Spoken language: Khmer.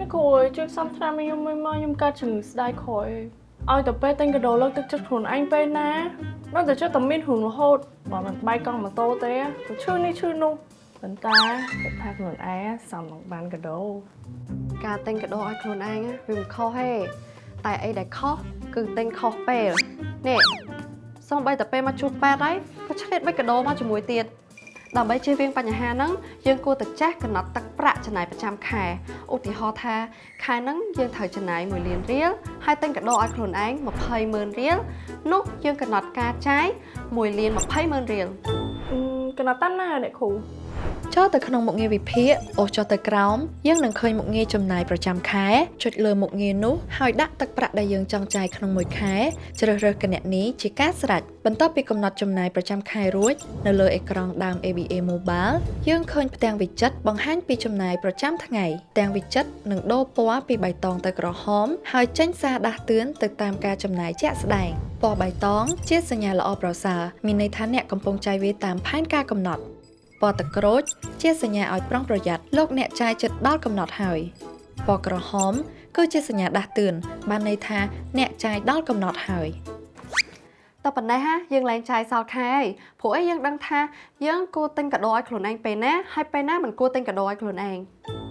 អ្នកគ្រូអើយជួយផ្សំថ្នាំឲ្យខ្ញុំមួយមកខ្ញុំកើតជំងឺស្ដាយក្រោយឲ្យតែពេលទិញកាដូលើកទឹកចិត្តខ្លួនឯងពេលណានៅតែចេះតែមានរឿងរហូតបើមិនបែកកង់ម៉ូតូទេក៏ឈឺនេះឈឺនោះប៉ុន្តែគាត់ថាខ្លួនឯងសមនឹងបានកាដូ ការទិញកាដូឲ្យខ្លួនឯងណាវាមិនខុសទេតែអីដែលខុសគឺទិញខុសពេលនេះសូម្បីតែពេលមកជួបពេទ្យហើយក៏ឆ្លៀតបិចកាដូមកជាមួយទៀតដើម្បីជៀសវាងបញ្ហាហ្នឹងយើងគួរតែចេះកំណត់ទឹកប្រាក់ចំណាយប្រចាំខែឧទាហរណ៍ថាខែហ្នឹងយើងត្រូវចំណាយ1លានរៀលហើយទិញកាដូឲ្យខ្លួនឯង20ម៉ឺនរៀលនោះយើងកំណត់ការចាយ1លាន20ម៉ឺនរៀល អឺកំណត់តាមណាអ្នកគ្រូ ចូលទៅក្នុងមុខងារវិភាគអូសចុះទៅក្រោមយើងនឹងឃើញមុខងារចំណាយប្រចាំខែចុចលើមុខងារនោះហើយដាក់ទឹកប្រាក់ដែលយើងចង់ចាយក្នុងមួយខែជ្រើសរើសគណនីជាការស្រេចបន្ទាប់ពីកំណត់ចំណាយប្រចាំខែរួចនៅលើអេក្រង់ដើម ABA Mobile យើងឃើញផ្ទាំងវិចិត្របង្ហាញពីចំណាយប្រចាំថ្ងៃផ្ទាំងវិចិត្រនឹងដូរពណ៌ពីបៃតងទៅក្រហមហើយចេញសារដាស់តឿនទៅតាមការចំណាយជាក់ស្ដែងពណ៌បៃតងជាសញ្ញាល្អប្រសើរមានន័យថាអ្នកកំពុងចាយវាតាមផែនការកំណត់ ពណ៌ទឹកក្រូចជាសញ្ញាឲ្យប្រុងប្រយ័ត្នលោកអ្នកចាយជិតដល់កំណត់ហើយពណ៌ក្រហមគឺជាសញ្ញាដាស់តឿនបានន័យថាអ្នកចាយដល់កំណត់ហើយ តែប៉ុណ្ណេះហាយើងលែងចាយសល់ខែហើយព្រោះអីយើងដឹងថាយើងគួរទិញកាដូឲ្យខ្លួនឯងពេលណាហើយពេលណាមិនគួរទិញកាដូឲ្យខ្លួនឯង។